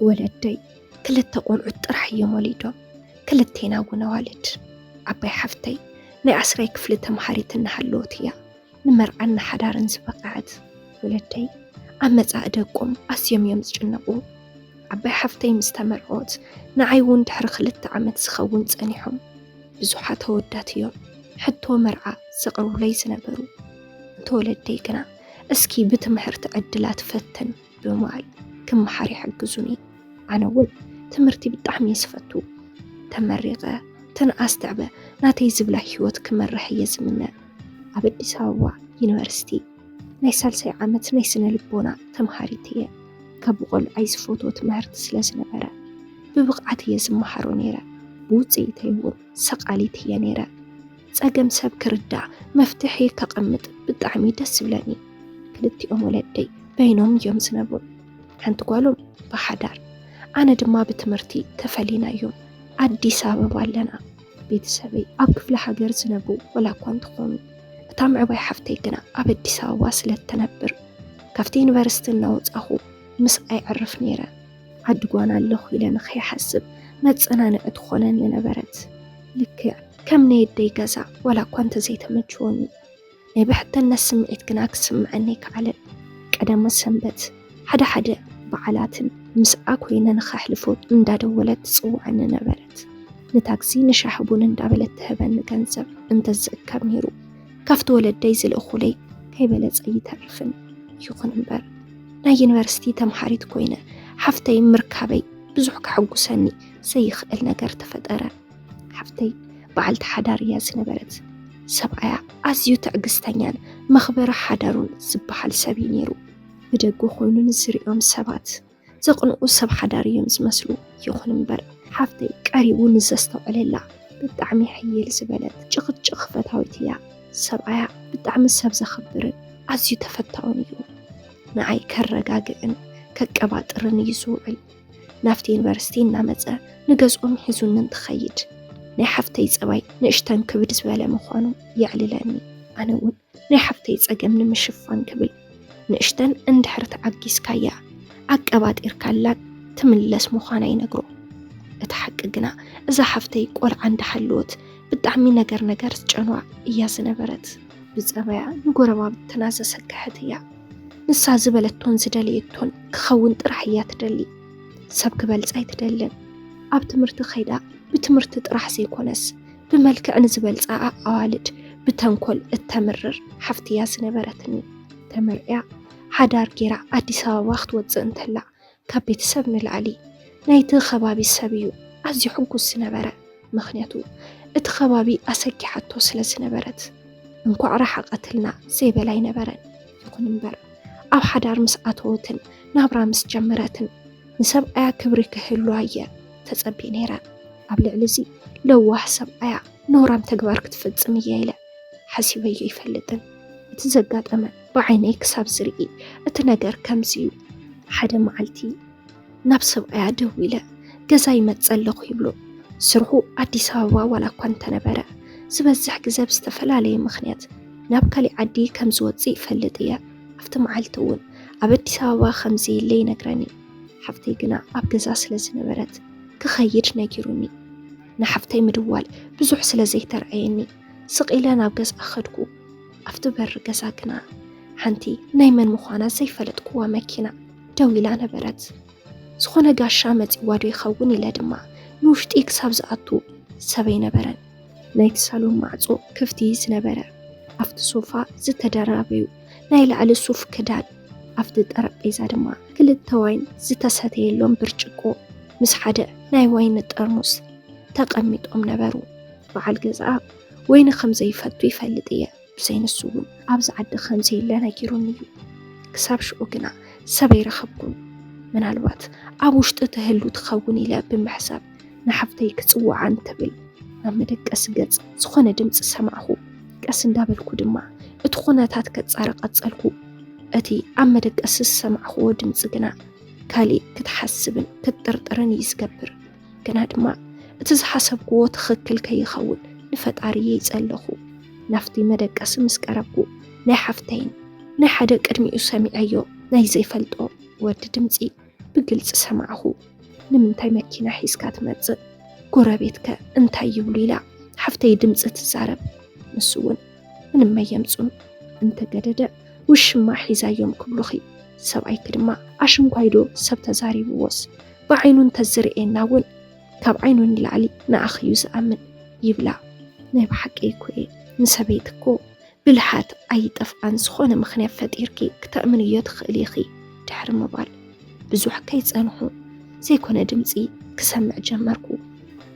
ወለደይ ክልተ ቆልዑት ጥራሕ እዮም ወሊዶም። ክልቴና እውን ኣዋልድ። ዓባይ ሓፍተይ ናይ ዓስራይ ክፍሊ ተምሃሪት እናሃለወት እያ ንመርዓን ንሓዳርን ዝበቕዐት። ወለደይ ኣብ መጻኢ ደቆም ኣዝዮም እዮም ዝጭነቑ። ዓባይ ሓፍተይ ምስ ተመርዖት ንዓይ እውን ድሕሪ ክልተ ዓመት ዝኸውን ጸኒሖም። ብዙሓት ኣወዳት እዮም ሕቶ መርዓ ዘቕርቡለይ ዝነበሩ። እንተ ወለደይ ግና እስኪ ብትምህርቲ ዕድላ ትፈትን ብምባል ክመሃር ይሕግዙኒ። ኣነ እውን ትምህርቲ ብጣዕሚ እየ ዝፈቱ። ተመሪቐ ትንኣስ ትዕበ ናተይ ዝብላ ህይወት ክመርሕ እየ ዝምነ። ኣብ ኣዲስ ኣበባ ዩኒቨርሲቲ ናይ ሳልሳይ ዓመት ናይ ስነ ልቦና ተምሃሪት እየ። ካብ ቆልዓይ ዝፈትዎ ትምህርቲ ስለ ዝነበረ ብብቕዓት እየ ዝመሃሮ ነይረ። ብውፅኢተይ እውን ሰቓሊት እየ ነይረ። ፀገም ሰብ ክርዳእ መፍትሒ ከቐምጥ ብጣዕሚ ደስ ዝብለኒ። ክልቲኦም ወለደይ በይኖም እዮም ዝነብሩ። ሓንቲ ጓሎም ብሓዳር፣ ኣነ ድማ ብትምህርቲ ተፈሊና እዮም ኣዲስ ኣበባ ኣለና። ቤተሰበይ ኣብ ክፍለ ሃገር ዝነብሩ ወላ እኳ እንተኾኑ፣ እታ ምዕባይ ሓፍተይ ግና ኣብ ኣዲስ ኣበባ ስለ እትነብር፣ ካብቲ ዩኒቨርሲቲ እናወጻኹ ምስኣ የዕርፍ ነይረ። ዓዲ ጓና ኣለኹ ኢለ ንኸይሓስብ መጸናንዒ ትኾነኒ ነበረት። ልክዕ ከም ናይ ኣደይ ገዛ ዋላ እኳ እንተዘይተመችወኒ፣ ናይ ብሕትነት ስምዒት ግና ክስምዐኒ ኣይከኣለን። ቀዳማት ሰንበት፣ ሓደ ሓደ በዓላትን ምስኣ ኮይነ ንኸሕልፎ እንዳደወለት ትጽውዓኒ ነበረት። ንታክሲ ንሻሂ ቡን እንዳበለት ትህበኒ ገንዘብ እንተዝእከብ ነይሩ፣ ካብቲ ወለደይ ዝልእኹለይ ከይበለጸ ኣይተርፍን። ይኹን እምበር፣ ናይ ዩኒቨርሲቲ ተምሃሪት ኮይነ ሓፍተይ ምርካበይ ብዙሕ ከሐጉሰኒ ዘይኽእል ነገር ተፈጠረ። ሓፍተይ በዓልቲ ሓዳር እያ ዝነበረት። ሰብኣያ ኣዝዩ ትዕግስተኛን መኽበሪ ሓዳሩን ዝበሃል ሰብ እዩ ነይሩ። ብደገ ኮይኑ ንዝሪኦም ሰባት ዘቕንኡ ሰብ ሓዳር እዮም ዝመስሉ። ይኹን እምበር ሓፍተይ ቀሪቡ ንዘስተውዕለላ ብጣዕሚ ሕይል ዝበለት ጭቕጭቕ ፈታዊት እያ። ሰብኣያ ብጣዕሚ ሰብ ዘኽብርን ኣዝዩ ተፈታውን እዩ። ንዓይ ከረጋግእን ከቀባጥርን እዩ ዝውዕል። ናብቲ ዩኒቨርሲቲ እናመጸ ንገዝኦም ሒዙኒ እንትኸይድ ናይ ሓፍተይ ጸባይ ንእሽተን ክብድ ዝበለ ምዃኑ የዕልለኒ። ኣነ እውን ናይ ሓፍተይ ጸገም ንምሽፋን ክብል ንእሽተን እንድሕር ተዓጊስካያ ኣቀባጢርካላን ትምለስ ምዃና ይነግሮ። እቲ ሓቂ ግና እዛ ሓፍተይ ቆልዓ እንዳሃለወት ብጣዕሚ ነገር ነገር ዝጨንዋ እያ ዝነበረት። ብጸባያ ንጎረባብትና ዘሰክሐት እያ። ንሳ ዝበለቶን ዝደለየቶን ክኸውን ጥራሕ እያ ትደሊ። ሰብ ክበልጻ ኣይትደልን። ኣብ ትምህርቲ ከይዳ ብትምህርቲ ጥራሕ ዘይኮነስ ብመልክዕ ንዝበልጻኣ ኣዋልድ ብተንኮል እተምርር ሓፍቲ እያ ዝነበረትኒ። ተመርዕያ ሓዳር ጌራ ኣዲስ ኣበባ ክትወጽእ እንተላ ካብ ቤተሰብ ንላዕሊ ናይቲ ከባቢ ሰብ እዩ ኣዝዩ ሕጉስ ዝነበረ። ምኽንያቱ እቲ ከባቢ ኣሰኪሓቶ ስለ ዝነበረት። እንኳዕ ረሓቐትልና ዘይበላ ኣይነበረን። ይኹን እምበር ኣብ ሓዳር ምስ ኣተወትን ናብራ ምስ ጀመረትን ንሰብኣያ ክብሪ ክህልዋ እየ ተጸብየ ነይረ። ኣብ ልዕሊ እዚ ለዋህ ሰብኣያ ነውራም ተግባር ክትፍጽም እየ ኢለ ሓሲበዮ ኣይፈልጥን። እቲ ዘጋጠመ ብዓይነይ ክሳብ ዝርኢ እቲ ነገር ከምዚ እዩ። ሓደ መዓልቲ ናብ ሰብኣያ ደዊለ ገዛ ይመጽእ ኣለኹ ይብሎ። ስርሑ ኣዲስ ኣበባ ዋላ እኳ እንተነበረ ዝበዝሕ ግዘ ብዝተፈላለየ ምኽንያት ናብ ካሊእ ዓዲ ከም ዝወጽእ ይፈልጥ እየ። ኣብቲ መዓልቲ እውን ኣብ ኣዲስ ኣበባ ከም ዘየለ ይነግረኒ። ሓፍተይ ግና ኣብ ገዛ ስለ ዝነበረት ክኸይድ ነጊሩኒ። ንሓፍተይ ምድዋል ብዙሕ ስለ ዘይተርኣየኒ ስቕ ኢለ ናብ ገዛ ከድኩ። ኣብቲ በሪ ገዛ ግና ሓንቲ ናይ መን ምዃና ዘይፈለጥኩዋ መኪና ደው ኢላ ነበረት። ዝኾነ ጋሻ መጺዋ ዶ ይኸውን ኢለ ድማ ንውሽጢ ክሳብ ዝኣቱ ሰብ ኣይነበረን። ናይቲ ሳሎን ማዕጾ ክፍቲ ዝነበረ፣ ኣብቲ ሶፋ ዝተደራረቡ ናይ ላዕሊ ሱፍ ክዳን፣ ኣብቲ ጠረጴዛ ድማ ክልተ ዋይን ዝተሰተየሎም ብርጭቆ ምስ ሓደ ናይ ዋይን ጠርሙስ ተቐሚጦም ነበሩ። በዓል ገዛኣ ወይኒ ከም ዘይፈቱ ይፈልጥ እየ። ብዘይ ንሱ እውን ኣብዚ ዓዲ ከም ዘየለ ነጊሩኒ እዩ። ክሳብ ሽዑ ግና ሰብ ኣይረኸብኩን። ምናልባት ኣብ ውሽጢ ትህሉ ትኸውን ኢለ ብምሕሳብ ንሓፍተይ ክጽውዓ እንትብል ናብ መደቀሲ ገጽ ዝኾነ ድምጺ ሰማዕኹ። ቀስ እንዳበልኩ ድማ እቲ ኩነታት ከጻሪ ቀጸልኩ። እቲ ኣብ መደቀሲ ዝሰማዕኽዎ ድምጺ ግና ካሊእ ክትሓስብን ክትጥርጥርን እዩ ዝገብር። ግና ድማ እቲ ዝሓሰብክዎ ትኽክል ከይኸውን ንፈጣሪየ ይጸለኹ። ናብቲ መደቀሲ ምስ ቀረብኩ ናይ ሓፍተይን ናይ ሓደ ቅድሚኡ ሰሚዐዮ ናይ ዘይፈልጦ ወዲ ድምጺ ብግልጺ ሰማዕኹ። ንምንታይ መኪና ሒዝካ ትመጽእ? ጎረቤትከ እንታይ ይብሉ? ኢላ ሓፍተይ ድምፂ ትዛረብ። ንሱ እውን ምንም ኣየምፁን። እንተገደደ ውሽማ ሒዛዮም ክብሉኺ፣ ሰብኣይኪ ድማ ኣሽንኳይዶ ሰብ ተዛሪብዎስ ብዓይኑ እንተዝርእየና እውን ካብ ዓይኑ ንላዕሊ ንኣኺ እዩ ዝኣምን ይብላ። ናይ ብሓቂ እኮ እየ። ንሰበይቲ እኮ ብልሓት ኣይጠፍኣን፣ ዝኾነ ምኽንያት ፈጢርኪ ክተእምንዮ ትኽእሊ ኢኺ ድሕሪ ምባል ብዙሕ ከይጸንሑ ዘይኮነ ድምጺ ክሰምዕ ጀመርኩ።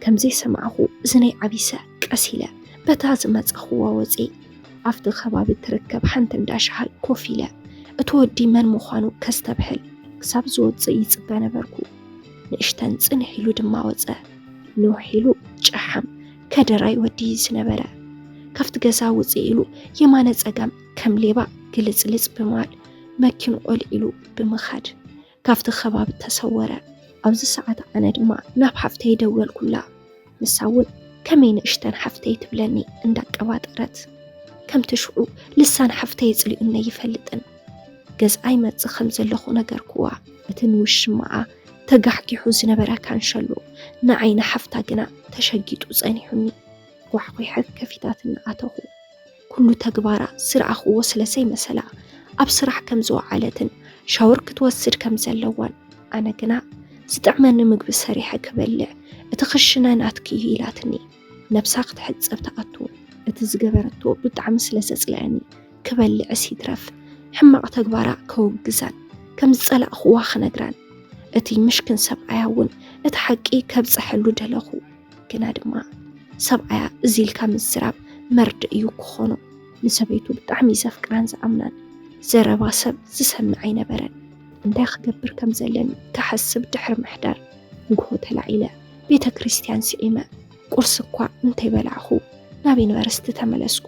ከም ዘይሰማዕኹ እዝነይ ዓቢሰ ቀስ ኢለ በታ ዝመጻኹዋ ወጺኤ ኣብቲ ከባቢ ትርከብ ሓንቲ እንዳ ሻሂ ኮፍ ኢለ እቲ ወዲ መን ምዃኑ ከስተብህል ክሳብ ዝወጽእ ይጽበ ነበርኩ። ንእሽተን ጽንሕ ኢሉ ድማ ወጸ። ንውሕ ኢሉ ጨሓም ከደራይ ወዲ ዝነበረ ካብቲ ገዛ ውጽእ ኢሉ የማነ ጸጋም ከም ሌባ ግልጽልጽ ብምባል መኪኑ ኣልዒሉ ብምኻድ ካብቲ ከባቢ ተሰወረ። ኣብዚ ሰዓት ኣነ ድማ ናብ ሓፍተይ ደወልኩላ። ንሳ እውን ከመይ ንእሽተን ሓፍተይ ትብለኒ እንዳቀባጠረት፣ ከምቲ ሽዑ ልሳን ሓፍተይ ኣጽሊኡኒ ኣይፈልጥን። ገዝኣ ይመጽእ ከም ዘለኹ ነገርኩዋ። እቲ ንውሽማኣ ተጋሕጊሑ ዝነበረ ካንሸሎ ንዓይ ንሓፍታ ግና ተሸጊጡ ጸኒሑኒ። ጓሕጒሐ ከፊታትኒ ኣተኹ። ኩሉ ተግባራ ዝረኣኽዎ ስለ ዘይመሰላ ኣብ ስራሕ ከም ዝወዓለትን ሻወር ክትወስድ ከም ዘለዋን፣ ኣነ ግና ዝጥዕመኒ ምግቢ ሰሪሐ ክበልዕ እቲ ክሽነ ናትኪ እዩ ኢላትኒ። ነብሳ ክትሕጸብ ትኣቱ። እቲ ዝገበረቶ ብጣዕሚ ስለ ዘጽለኣኒ ክበልዕስ ይትረፍ ሕማቕ ተግባራ ከውግዛን ከም ዝጸላእኽዋ ክነግራን፣ እቲ ምሽክን ሰብኣያ እውን እቲ ሓቂ ከብጽሐሉ ደለኹ። ግና ድማ ሰብኣያ እዚ ኢልካ ምዝራብ መርድእ እዩ ክኾኖ። ንሰበይቱ ብጣዕሚ እዩ ዘፍቅራን ዝኣምናን። ዘረባ ሰብ ዝሰምዕ ኣይነበረን። እንታይ ክገብር ከም ዘለኒ ክሓስብ ድሕሪ ምሕዳር ንግሆ ተላዒለ ቤተ ክርስቲያን ስዒመ ቁርሲ እኳ እንተይበላዕኹ ናብ ዩኒቨርሲቲ ተመለስኩ።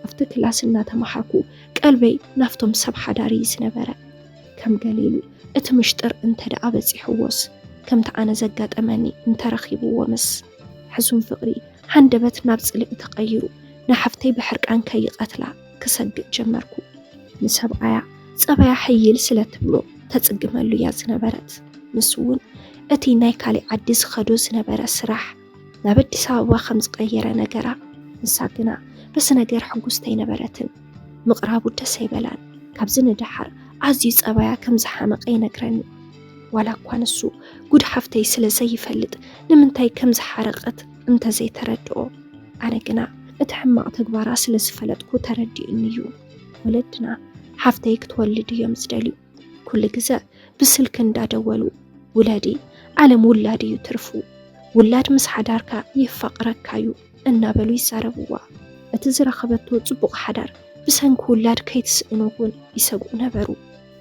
ኣብቲ ክላስ እናተምሃርኩ ቀልበይ ናብቶም ሰብ ሓዳር እዩ ዝነበረ። ከም ገለ ኢሉ እቲ ምሽጥር እንተ ደኣ በጺሕዎስ፣ ከምቲ ኣነ ዘጋጠመኒ እንተረኺብዎ ምስ ሕሱም ፍቕሪ ሃንደበት ናብ ጽልኢ ተቐይሩ ንሓፍተይ ብሕርቃን ከይቐትላ ክሰግእ ጀመርኩ። ንሰብኣያ ጸባያ ሕይል ስለ ትብሎ ተጽግመሉ እያ ዝነበረት። ንሱ እውን እቲ ናይ ካሊእ ዓዲ ዝኸዶ ዝነበረ ስራሕ ናብ ኣዲስ ኣበባ ከም ዝቐየረ ነገራ። ንሳ ግና በዚ ነገር ሕጉስቲ ኣይነበረትን። ምቕራቡ ደስ ኣይበላን። ካብዚ ንደሓር ኣዝዩ ጸባያ ከም ዝሓመቐ ይነግረኒ። ዋላ እኳ ንሱ ጉድ ሓፍተይ ስለ ዘይፈልጥ ንምንታይ ከም ዝሓረቐት እንተዘይተረድኦ፣ ኣነ ግና እቲ ሕማቕ ተግባራ ስለ ዝፈለጥኩ ተረዲኡኒ እዩ። ወለድና ሓፍተይ ክትወልድ እዮም ዝደልዩ። ኩሉ ግዘ ብስልኪ እንዳደወሉ፣ ውለዲ፣ ዓለም ውላድ እዩ ትርፉ፣ ውላድ ምስ ሓዳርካ የፋቕረካ እዩ እናበሉ ይዛረብዋ። እቲ ዝረኸበቶ ጽቡቕ ሓዳር ብሰንኪ ውላድ ከይትስእኖ እውን ይሰግኡ ነበሩ።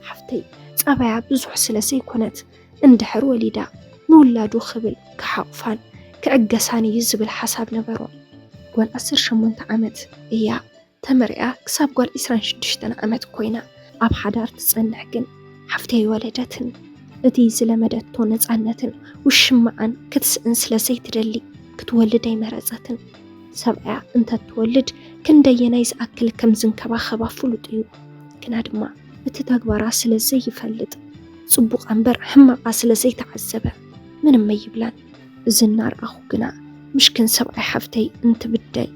ሓፍተይ ጸባያ ብዙሕ ስለ ዘይኮነት፣ እንድሕር ወሊዳ ንውላዱ ክብል ክሓቑፋን ክዕገሳን እዩ ዝብል ሓሳብ ነበሮ። ጓል ዓሰርተ ሸሞንተ ዓመት እያ። ተመሪዓ ክሳብ ጓል ዕስራን ሽዱሽተን ዓመት ኮይና ኣብ ሓዳር ትጸንሕ ግን ሓፍተይ ኣይወለደትን። እቲ ዝለመደቶ ነጻነትን ውሽማኣን ክትስእን ስለ ዘይትደሊ ክትወልድ ኣይመረጸትን። ሰብኣያ እንተትወልድ ክንደየናይ ዝኣክል ከም ዝንከባኸባ ፍሉጥ እዩ። ግና ድማ እቲ ተግባራ ስለ ዘይፈልጥ፣ ጽቡቓ እምበር ሕማቓ ስለ ዘይተዓዘበ ምንም ኣይብላን። እዚ እናርኣኹ ግና ምሽክን ሰብኣይ ሓፍተይ እንትብደል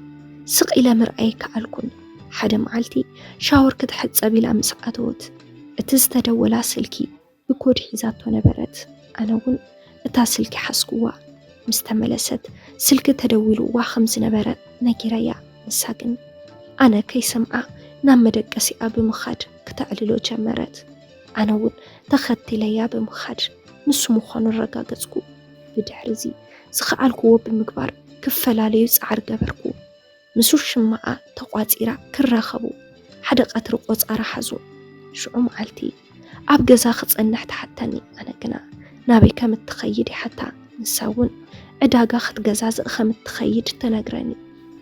ስቕ ኢለ ምርኣይ ከኣልኩን። ሓደ መዓልቲ ሻወር ክትሕጸብ ኢላ ምስ ኣተወት፣ እቲ ዝተደወላ ስልኪ ብኮድ ሒዛቶ ነበረት። ኣነ እውን እታ ስልኪ ሓዝኩዋ። ምስ ተመለሰት ስልኪ ተደዊሉዋ ከም ዝነበረ ነጊረያ። ንሳ ግን ኣነ ከይሰምዓ ናብ መደቀሲኣ ብምኻድ ክተዕልሎ ጀመረት። ኣነ እውን ተኸቲለያ ብምኻድ ንሱ ምዃኑ ኣረጋገጽኩ። ብድሕሪ እዚ ዝኸኣልኩዎ ብምግባር ክፈላለዩ ጻዕሪ ገበርኩ። ምስ ውሽማኣ ተቋጺራ ክራኸቡ ሓደ ቀትሪ ቆጻራ ሓዙ። ሽዑ መዓልቲ ኣብ ገዛ ክጸንሕ ትሓተኒ። ኣነ ግና ናበይ ከም እትኸይድ ይሓታ። ንሳ እውን ዕዳጋ ክትገዛዝእ ከም እትኸይድ ትነግረኒ።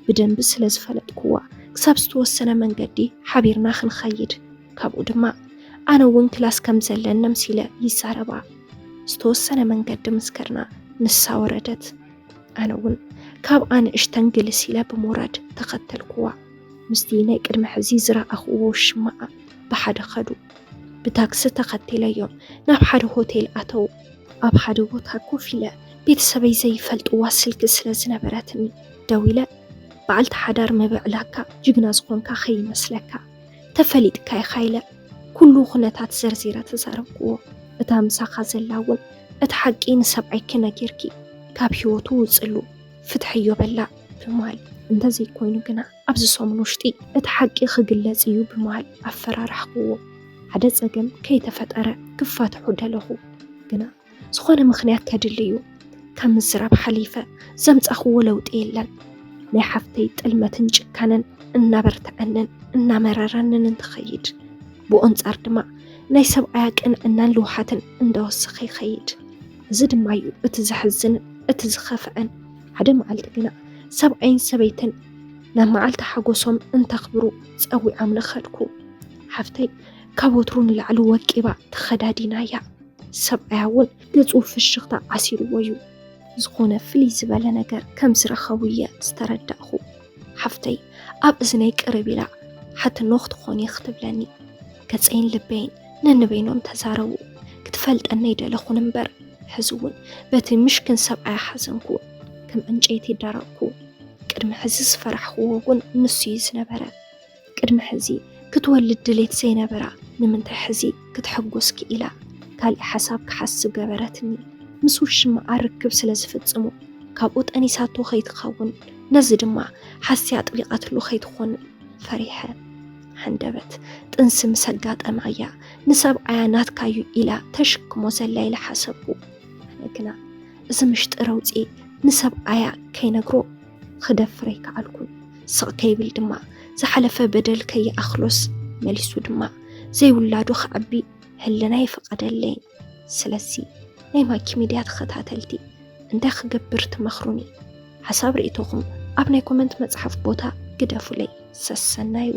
ብደንቢ ስለ ዝፈለጥኩዋ ክሳብ ዝተወሰነ መንገዲ ሓቢርና ክንኸይድ፣ ካብኡ ድማ ኣነ እውን ክላስ ከም ዘለኒ ኣምሲለ ይዛረባ። ዝተወሰነ መንገዲ ምስ ከድና ንሳ ወረደት። ኣነ እውን ካብኣ ንእሽተን ግልስ ኢለ ብምውራድ ተኸተልኩዋ። ምስቲ ናይ ቅድሚ ሕዚ ዝረኣኽዎ ውሽማኣ ብሓደ ከዱ። ብታክሲ ተኸቲለዮም ናብ ሓደ ሆቴል ኣተው። ኣብ ሓደ ቦታ ኮፍ ኢለ ቤተሰበይ ዘይፈልጥዋ ስልኪ ስለ ዝነበረትኒ ደዊለ፣ በዓልቲ ሓዳር ምብዕላካ ጅግና ዝኾንካ ከይመስለካ፣ ተፈሊጥካ ኢኻ ኢለ ኩሉ ኩነታት ዘርዚረ ተዛረብክዎ። እታ ምሳኻ ዘላ እውን እቲ ሓቂ ንሰብኣይኪ ነጊርኪ ካብ ህይወቱ ውፅሉ፣ ፍትሐዮ በላ ብምባል፣ እንተዘይኮይኑ ግና ኣብዚ ሰሙን ውሽጢ እቲ ሓቂ ክግለጽ እዩ ብምባል ኣፈራራሕክዎ። ሓደ ጸገም ከይተፈጠረ ክፋትሑ ደለኹ፣ ግና ዝኾነ ምኽንያት ከድሊ እዩ። ካብ ምዝራብ ሓሊፈ ዘምጻኽዎ ለውጢ የለን። ናይ ሓፍተይ ጥልመትን ጭካነን እናበርትዐንን እናመረረንን እንትኸይድ፣ ብኦንጻር ድማ ናይ ሰብኣያ ቅንዕናን ልውሓትን እንዳወሰኸ ይኸይድ። እዚ ድማ እዩ እቲ ዘሕዝንን እቲ ዝኸፍአን። ሓደ መዓልቲ ግና ሰብኣይን ሰበይትን ናብ መዓልቲ ሓጎሶም እንተኽብሩ ጸዊዖም ንኸድኩ። ሓፍተይ ካብ ወትሩ ንላዕሊ ወቂባ ተኸዳዲና እያ። ሰብኣያ እውን ገጹ ፍሽኽታ ዓሲርዎ እዩ። ዝኾነ ፍልይ ዝበለ ነገር ከም ዝረኸቡ እየ ዝተረዳእኹ። ሓፍተይ ኣብ እዝነይ ቅርብ ኢላ ሓትኖ ክትኾኒ ክትብለኒ፣ ገጸይን ልበይን ነንበይኖም ተዛረቡ። ክትፈልጠኒ ኣይደለኹን እምበር፣ ሕዚ እውን በቲ ምሽክን ሰብኣያ ሓዘንኩ። ከም ዕንጨይቲ ደረቕኩ። ቅድሚ ሕዚ ዝፈራሕክዎ እውን ንሱ እዩ ዝነበረ። ቅድሚ ሕዚ ክትወልድ ድሌት ዘይነበራ ንምንታይ ሕዚ ክትሕጎስ ክኢላ? ካሊእ ሓሳብ ክሓስብ ገበረትኒ። ምስ ውሽማኣ ርክብ ስለ ዝፍጽሙ ካብኡ ጠኒሳቶ ከይትኸውን፣ ነዚ ድማ ሓስያ ኣጥቢቓትሉ ከይትኾን ፈሪሐ። ሃንደበት ጥንሲ ምስ ኣጋጠማ እያ ንሰብኣያ ናትካ እዩ ኢላ ተሽክሞ ዘላ ኢለ ሓሰብኩ። ኣነ ግና እዚ ምሽጢር ኣውፅኤ ንሰብኣያ ከይነግሮ ክደፍር ኣይከኣልኩን። ስቕ ከይብል ድማ ዝሓለፈ በደል ከይኣኽሎስ መሊሱ ድማ ዘይውላዱ ክዓቢ ህልና ይፈቐደለይን። ስለዚ ናይ ማኪ ሚድያ ተኸታተልቲ እንታይ ክገብር ትመኽሩኒ? ሓሳብ ርእይቶኹም ኣብ ናይ ኮመንት መጽሓፍ ቦታ ግደፉለይ። ሰሰናዩ።